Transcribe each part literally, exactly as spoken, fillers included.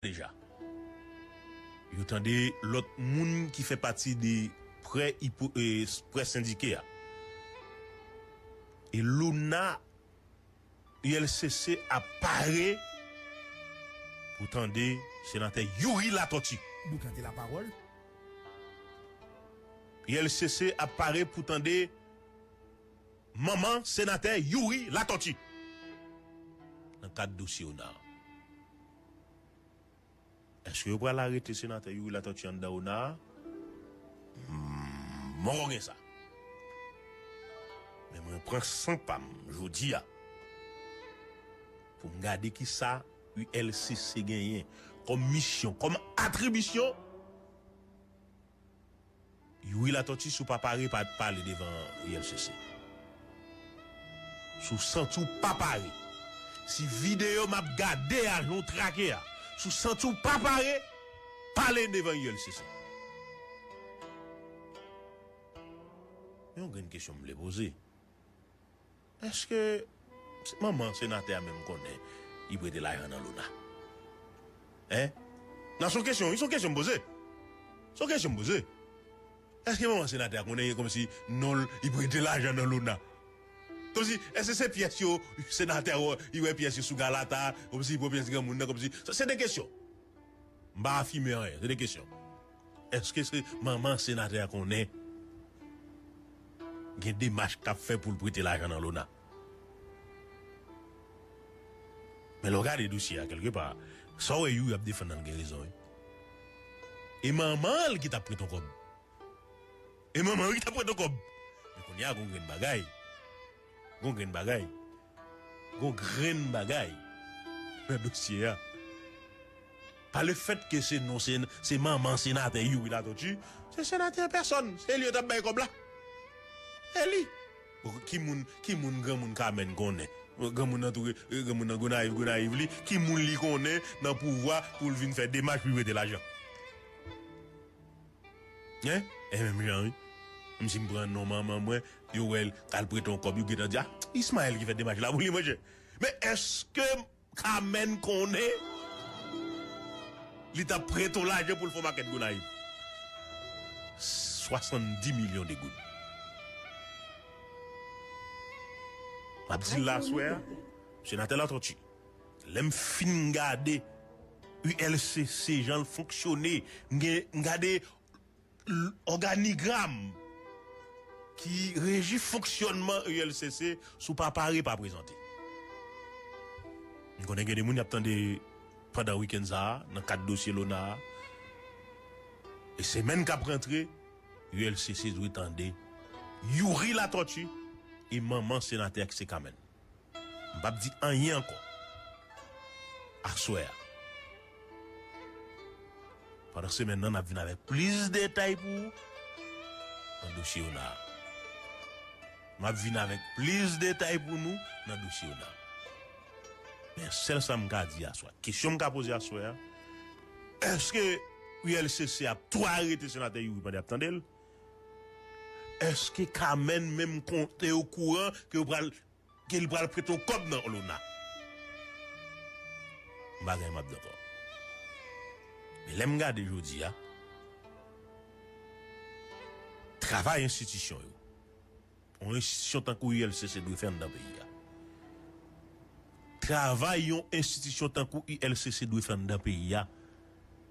deja. Yo tande lòt moun ki fè pati de prè ipo- e, prè sendike a. E Lona, U L C C ap pare pou tande senatè Youri Latortue. Boukan de lapawòl. U L C C ap pare pou tande manman senatè Youri Latortue nan kad dosye Ona. Èske yo pral arete senatè Youri Latortue anndan Ona a? Hmm, mwen gen sa. Men mwen pran san pa m jodi a pou m gade ki sa U L C C genyen kòm misyon, kòm atribisyon. Youri Latortue, si w pa pare, pa pale devan U L C C. Si w santi w pa pare, si videyo m ap gade a, jan w trake a, si w santi w pa pare, pale devan U L C C. Men yon grenn kesyon m vle poze. Èske se manman senatè a menm konnen li prete lajan nan Lona? Hein? Nan, se yon kesyon, wi, se yon kesyon m poze. Se yon kesyon m poze. Èske manman senatè a konnen kòmsi non l, li prete lajan nan Lona? Kòmsi, èske se pyès yo, senatè a, li wè pyès yo sou galata, kòmsi li pran pyès granmoun nan, kòmsi, se, se de kesyon. M pa afime anyen, se de kesyon. Èske se manman senatè a konnen gen demach k ap fè pou l prete lajan nan Lona? Men lè w gade dosye a, kèlkepa, sa w wè Youri ap defann nan, l gen rezon, wi. E manman l ki t ap prete yon kòb. E manman l ki t ap prete yon kòb. Men kounye a, gon grenn bagay. Gon grenn bagay. Gon grenn bagay nan dosye a. Pa lefètke se non, se, se manman senatè Youri Latortue, se senatè an pèsòn. Se li yo t ap bay kòb la. Se li. Bon, ki moun, ki moun granmoun Kamèn konnen? Granmoun nan tou, granmoun nan Gonayiv, Gonayiv li. Ki moun li konnen nan pouvwa pou l vin fè demach pou l prete lajan? Hein? E menm jan, wi. Menm si m pran non manman mwen, yo wè l al prete yon kòb, yo gentan di, ah, Ismaël ki fè demach la pou li, monchè. Men èske Kamèn konnen li t ap prete yon lajan pou l fè yon makèt Gonayiv? Swasanndis milyon de goud. M ap di l la aswè a, senatè Latortue. Lè m fin gade U L C C, jan l fonksyone, m gen, m gade l-, òganigram ki reji fonksyònman U L C C, si w pa pare, pa prezante. M konnen gen de moun y ap tande pandan wikenn sa a, nan kad dosye Lona a. E semèn k ap rantre, U L C C dwe tande Youri Latortue e manman senatè a ki se Kamèn. M p ap di anyen ankò aswè a. Pandan semèn nan, n ap vin avèk plis detay pou ou nan dosye Ona a. M ap vin avèk plis detay pou nou nan dosye Ona a. Men sèl sa m ka di aswè a. Kesyon m ka poze aswè a, èske U L C C ap tou arete senatè Youri pandan y ap tande l? Èske Kamèn menm konte okouran ke yo pral ke li pral prete yon kòb nan Lona? M pa gen m ap dakò. Men lè m gade jodi a, travay enstitisyon yo, yon enstitisyon tankou U L C C dwe fè anndan peyi a. Travay yon enstitisyon tankou U L C C dwe fè anndan peyi a,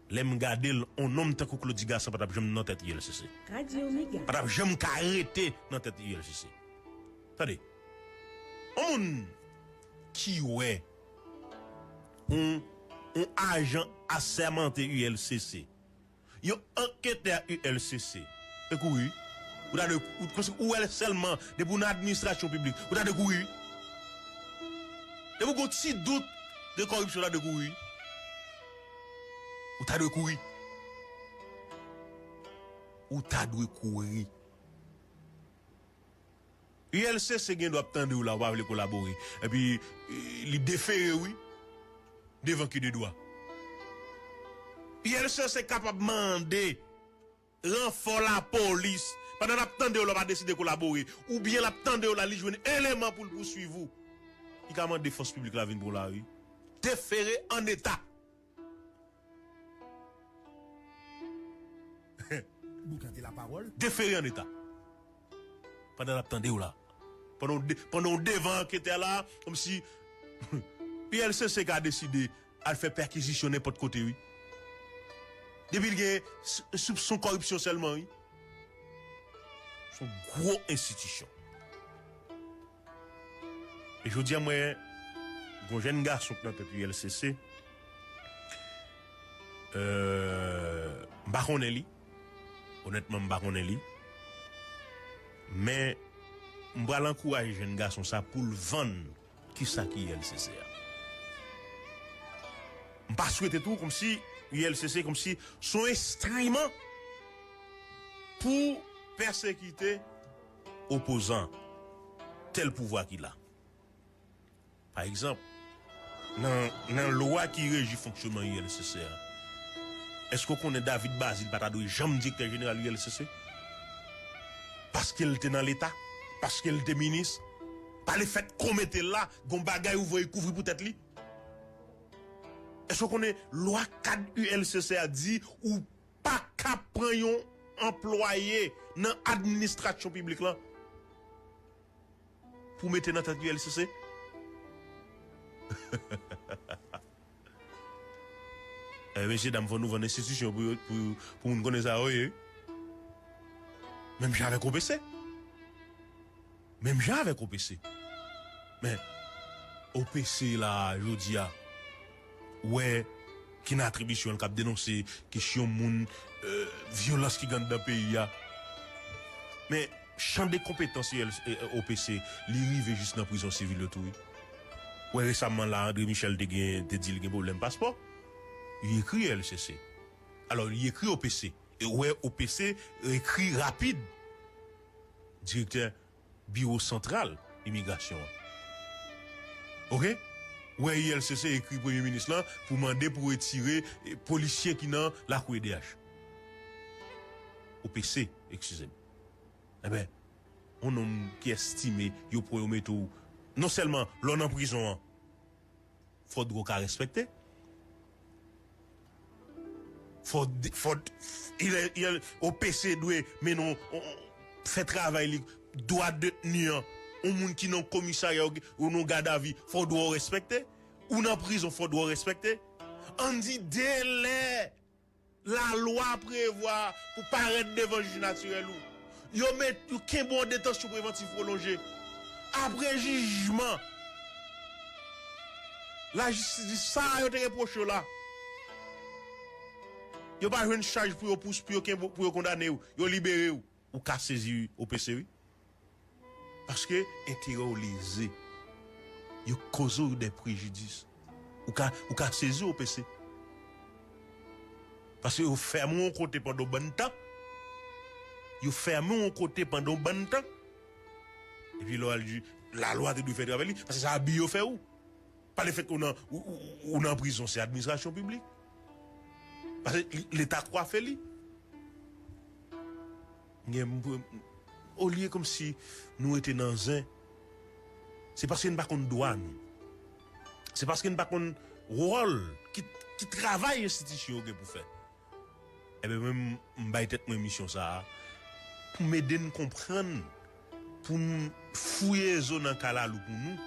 lè m gade l, yon nonm tankou Claudy Gassant pa t ap janm nan tèt U L C C. Radio Mega. Pa t ap janm ka rete nan tèt U L C C. Tande. Yon moun ki wè yon, yon ajan asèmante U L C C, yon anketè U L C C, te kouri. Ou ta dwe, ou, ou wè l sèlman, depi w nan administrasyon piblik, ou ta dwe kouri. Depi w gon ti dout de kòripsyon, ou ta dwe kouri. Ou ta dwe kouri. Ou ta dwe kouri. U L C C gen dwa ap tande w la, ou pa vle kolabore. Epi, eh, li defere, wi, devan ki de dwa. U L C C kapab mande ranfò lapolis pandan l ap tande w la, ou pa deside kolabore. Oubyen l ap tande w la, li jwenn eleman pou l pouswiv ou. Li ka mande fòs piblik la vin pran w lari. Defere an eta. Defere an eta. Pandan l ap tande w la. Pandan w de-, pandan w devan anketè la, kòmsi U L C C ka deside al fè pèkizisyon nenpòt kote, wi. Depi l gen s-, soupson kòripsyon sèlman, wi. Se yon gwo enstitisyon. E jodi a, mwen, gon jèn gason k nan tèt U L C C, euh, m pa konnen li. Onètman, m pa konnen li. Men, m pral ankouraje jèn gason sa pou l vann kisa ki U L C C a. M pa swete tou kòmsi U L C C kòmsi se yon enstriman pou pèsekite opozan tèl pouvwa ki la. Pa egzanp, nan, nan lwa ki reji fonksyonman U L C C a, èske w konnen David Bazile pa ta dwe janm direktè jeneral U L C C? Paske l te nan Leta? Paske l te minis? Pa lefèt ke w mete l la, gon bagay ou voye kouvri pou tèt li? Èske w konnen lwa kad U L C C a di ou pa ka pran yon anplwaye nan administrasyon piblik lan pou mete nan tèt U L C C? Eh, mesye dam, fò nou vann enstitisyon pou yo, pou, pou moun konnen sa yo ye. Menm jan avèk O P C. Menm jan avèk O P C. Men, O P C la, jodi a, wè, ki nan atribisyon l k ap denonse kesyon moun, euh, vyolans ki gen anndan peyi a. Men, chan de konpetans O P C, li rive jis nan prizon sivil yo tou, wi. Wè, resaman la, André Michel te gen, te di l gen pwoblèm paspò. Li ekri L C C. Alò, li ekri O P C. E wè, O P C ekri rapid direktè Biwo Santral Imigrasyon an. Oke? Wè, U L C C ekri Premye Minis lan pou mande pou retire, eh, polisye ki nan lakou E D H. O P C, eskize m. Enben, yon nonm ki estime yo pran yo mete w, non sèlman lè w nan prizon an, fò dwa w ka respekte. Fò, fò, il est, il est, O P C dwe mennen w, fè travay li, dwa detni an. Yon moun ki nan komisarya ou, ou nan gadavi, fò dwa w respekte. Ou nan prizon, fò dwa w respekte. Ann di delè lalwa prevwa pou parèt devan jij natirèl ou. Yo met, yo kenbe w an detansyon prevantif pwolonje. Apre jijman, lajistis di sa yo te repwoche w la. Yo pa jwenn chaj pou yo pous, pou yo kenbe, pou yo kondane w. Yo libere w. Ou ka sezi O P C, wi. Paske enterè w leze. Yo koze w de prejidis. Ou ka, ou ka sezi O P C. Paske yo fèmen w yon kote pandan yon bann tan. Yo fèmen w yon kote pandan yon bann tan. Epi lè w al di, lalwa te dwe fè travay li, paske se abi yo fè w. Pa lefètke w nan, ou, ou, ou nan prizon, se administrasyon piblik. Paske li, Leta kwafe li. Gen, olye kòmsi nou rete nan zen, se paske n pa konn dwa nou. Se paske n pa konn wòl ki, ki travay enstitisyon yo gen pou fè. Ebyen, mwen, m, m bay tèt mwen misyon sa a pou m ede n konprann, pou n fouye zo nan kalalou pou nou,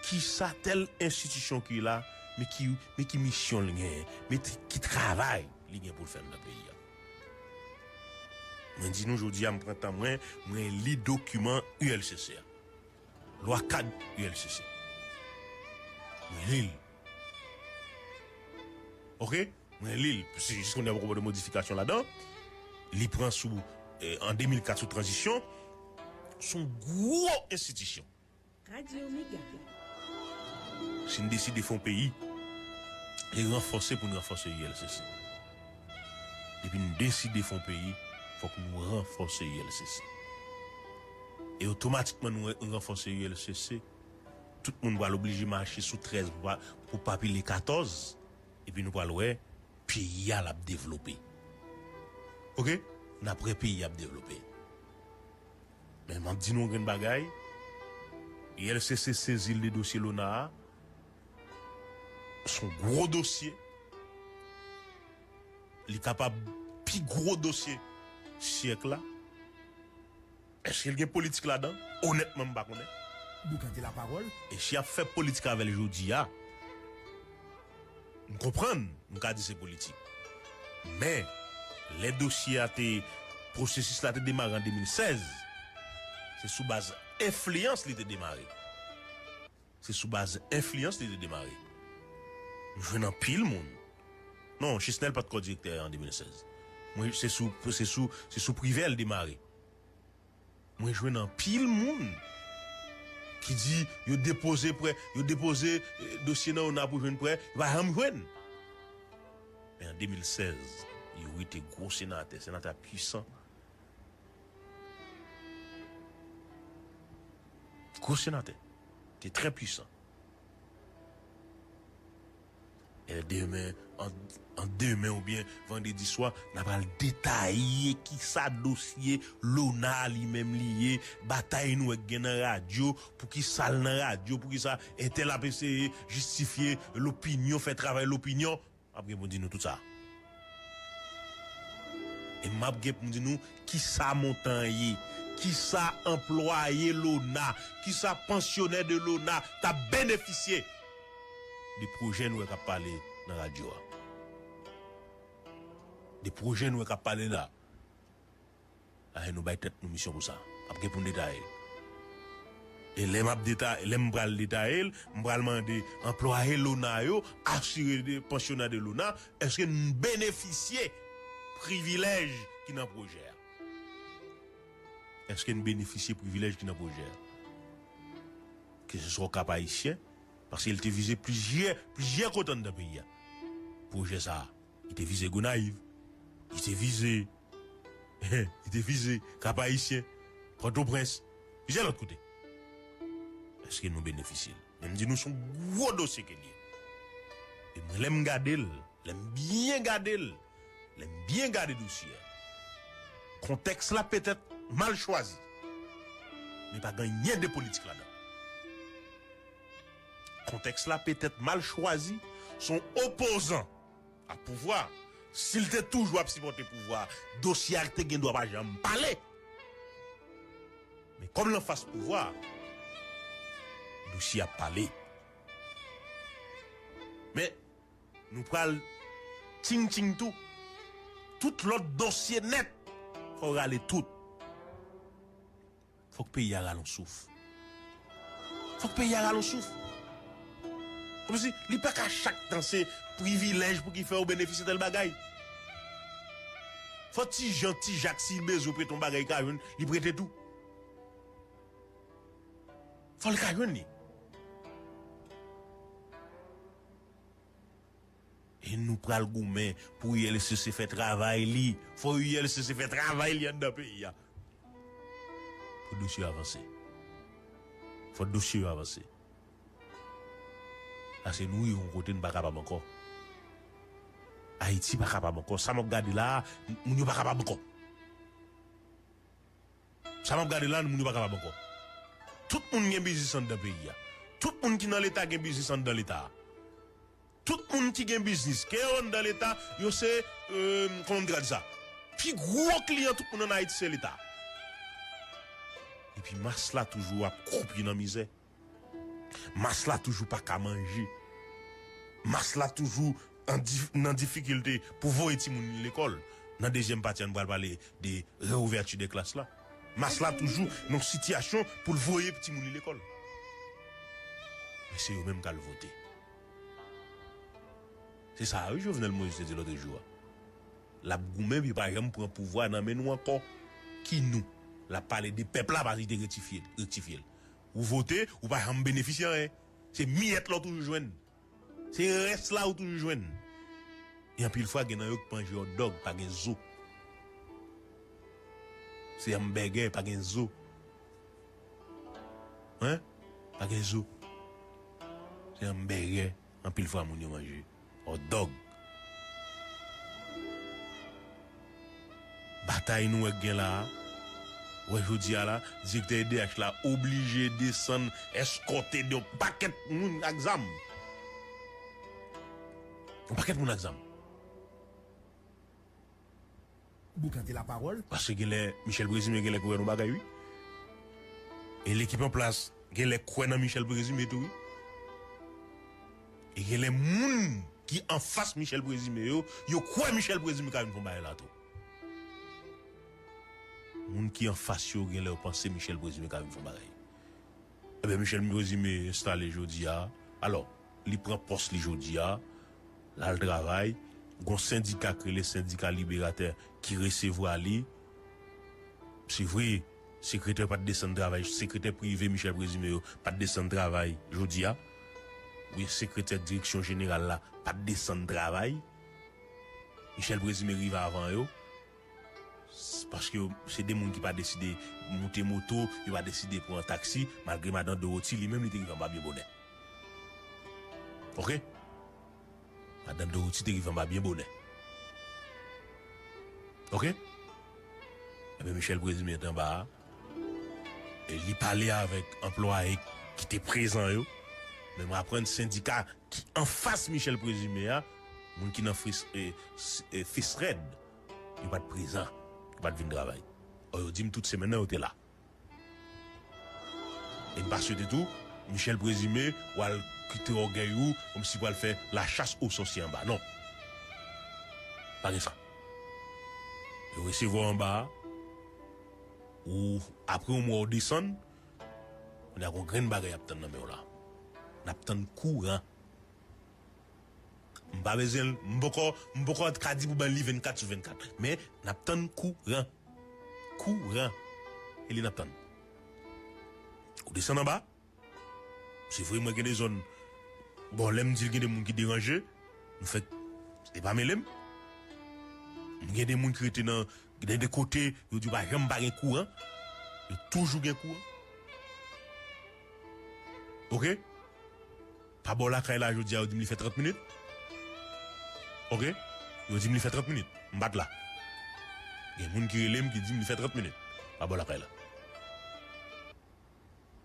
kisa tèl enstitisyon ki la, men ki, men ki misyon l genyen, men ki, ki travay li gen pou l fè anndan peyi a. Mwen di nou jodi a, m pran tan mwen, mwen li dokiman U L C C a. Lwa kad U L C C. Mwen li l. Oke? Mwen li l. Jis kounye a poko de modifikasyon ladan. Li pran sou, eh, an de mil kat sou tranzisyon. Se yon gwo enstitisyon. Radyo Mega. Si n deside fè yon peyi, e ranfòse pou n ranfòse U L C C. Depi n deside fè yon peyi, fòk nou ranfòse U L C C. E otomatikman nou ranfòse U L C C, tout moun pral oblije mache sou trèz pou pa, pou pa pile katòz. Epi nou pral wè peyi a l ap devlope. Oke? N ap wè peyi a ap devlope. Men m ap di nou yon grenn bagay, U L C C sezi l de dosye Lona a. Se yon gwo dosye. Li kapab pi gwo dosye syèk la? Èske l gen politik ladan? Onètman, m pa konnen. Boukante lapawòl. E si y ap fè politik avè l jodi a, m konprann, m ka di se politik. Men, lè dosye a te, pwosesis la te demare an de mil sèz, se sou baz enfliyans li te demare. Se sou baz enfliyans li te demare. M jwenn anpil moun. Non, Chisnel pa t kò direktè an de mil sèz. Mwen, se sou, se sou, se sou Privè l demare. Mwen jwenn anpil moun ki di yo depoze prè, yo depoze, eh, dosye nan ona pou jwenn prè, yo pa janm jwenn. Men an de mil sèz, Youri te gwo senatè, senatè pwisan. Gwo senatè. Te trè pwisan. E demen, an, an demen oubyen vandredi swa, n a pral detaye kisa dosye lona a li menm li ye, batay nou wè k gen nan radyo, poukisa l nan radyo, poukisa entèl ap eseye jistifye lopinyon, fè travay lopinyon. M ap gen pou m di nou tout sa. E m ap gen pou m di nou kisa montan an ye, kisa anplwaye lona, kisa pansyonè de lona t ap benefisye de pwojè nou wè k ap pale nan radyo a. De pwojè nou wè k ap pale la. Ayen nou bay tèt nou misyon pou sa. M ap gen pou m detaye l. E lè m ap detaye, lè m pral detaye l, m pral mande anplwaye lona yo, asire de pansyonè de lona, èske n benefisye privilèj ki nan pwojè a? Èske n benefisye privilèj ki nan pwojè a? Keseswa Kap Ayisyen, paske l te vize plizyè, plizyè kote anndan peyi a. Pwojè sa a, li te vize Gonayiv, li te vize, li te vize Kap Ayisyen, Pòtoprens, plizyè lòt kote. Èske nou benefisye l? Men m di nou, se yon gwo dosye ke l ye. E mwen, lè m gade l, lè m byen gade l, lè m byen gade dosye a, kontèks la petèt mal chwazi, men pa gen anyen de politik ladan. Kontèks la petèt mal chwazi, se yon opozan a pouvwa. Si l te toujou ap sipòte pouvwa, dosye a te gen dwa pa janm pale. Men kòm l anfas pouvwa, dosye ap pale. Men, nou pral ting-ting tou. Tout lòt dosye nèt, fò w rale tout. Fòk peyi a rale yon souf. Fòk peyi a rale yon souf. Kòmsi li pa ka chak tan se privilèj pou ki fè ou benefisye tèl bagay. Fò Ti Jan, Ti Jak, si l bezwen prete yon bagay, li ka jwenn, li prete tou. Fò l ka jwenn li. E nou pral goumen pou U L C C fè travay li. Fò U L C C fè travay li anndan peyi a. Pou dosye yo avanse. Fò dosye yo avanse. Paske nou rive yon kote n pa kapab ankò. Ayiti pa kapab ankò. Sa m ap gade la a, moun yo pa kapab ankò. Sa m ap gade la, moun yo pa kapab ankò. Tout moun gen biznis anndan peyi a. Tout moun ki nan Leta gen biznis anndan Leta a. Tout moun ki gen biznis, ke yo anndan Leta, yo se, euh, kòman m te ka di sa? Pi gwo kliyan tout moun ann Ayiti se Leta. Epi mas la toujou ap kwoupye nan mizè. Mas la toujou pa ka manje. Mas la toujou an dif-, nan difikilte pou voye timoun li lekòl. Nan dezyèm pati a, nou pral pale de reouvèti de klas la. Mas la toujou nan yon sitiyasyon pou l voye timoun li lekòl. Men se yo menm k al vote. Se sa a, wi, Jovenel Moïse te di lòt jou a. L ap goumen, epi pa janm pran pouvwa nan men nou ankò. Ki nou? L ap pale de pèp la, paske li te rektifye, rektifye l. Ou vote, ou pa janm benefisye anyen. Se miyèt la ou toujou jwenn. Se rès la ou toujou jwenn. E anpil fwa, gen nan yo k manje hot dog, pa gen zo. Se anbègè, pa gen zo. Hein? Pa gen zo. Se anbègè, anpil fwa moun yo manje. Hot dog. Batay nou wè k gen la a, wè jodi a la, direktè E D H la oblije desann eskòte de yon pakèt moun ak zam. Yon pakèt moun ak zam. Boukante lapawòl. Paske genlè Michel Présumé genlè kwè nan bagay, wi. E lekip an plas genlè kwè nan Michel Présumé tou, wi. E genlè moun ki anfas Michel Présumé yo, yo kwè Michel Présumé ka vin fè yon bagay la tou. Moun ki anfas yo genlè yo panse Michel Présumé ka vin fè yon bagay. Ebyen, Michel Présumé enstale jodi a. Alò, li pran pòs li jodi a. L al travay. Gon sendika k rele Sendika Liberatè ki resevwa li. Se vre, sekretè pa t desann travay. Sekretè prive Michel Présumé yo pa t desann travay jodi a. Wi, sekretè direksyon jeneral la pa t desann travay. Michel Présumé rive avan yo. S-, paske yo, se de moun ki pa deside moute moto, yo pa deside pran taksi, malgre madan Dorothy, li menm, li te rive anba byen bonè. Oke? Madan Dorothy te rive anba byen bonè. Oke? Ebyen, Michel Présumé te anba a. E li pale avèk anplwaye ki te prezan yo. Men mwen aprann sendika ki anfas Michel Présumé a, moun ki nan fes, e, s-, e, fes rèd, yo pa t prezan, yo pa t vin travay. Ò, yo di m tout semèn nan, yo te la. E m pa swete tou, Michel Présumé, w al kite ògèy ou, kòmsi w al fè lachas o sòsye anba. Non. Pa gen sa. Yo resevwa w anba a, ou, apre yon mwa, ou desann, kounye a gon grenn bagay y ap tann nan men w la. N ap tann kouran. M pa bezwen l, m poko, m poko ka di pou ban li vennkat sou vennkat. Men, n ap tann kouran. Kouran. E li n ap tann. Ou desann anba. Se vre, mwen gen de zòn. Bon, lè m di l gen de moun ki deranje, m fèk, se pa mele m. M gen de moun ki rete nan, gen de kote, yo di yo pa janm pa gen kouran. Yo toujou gen kouran. Oke? Pa bò lakay la, jodi a, yo di m li fè trant minit. Oke? Yo di m li fè trant minit. M pa t la. Gen moun ki rele m ki di m li fè trant minit. Pa bò lakay la.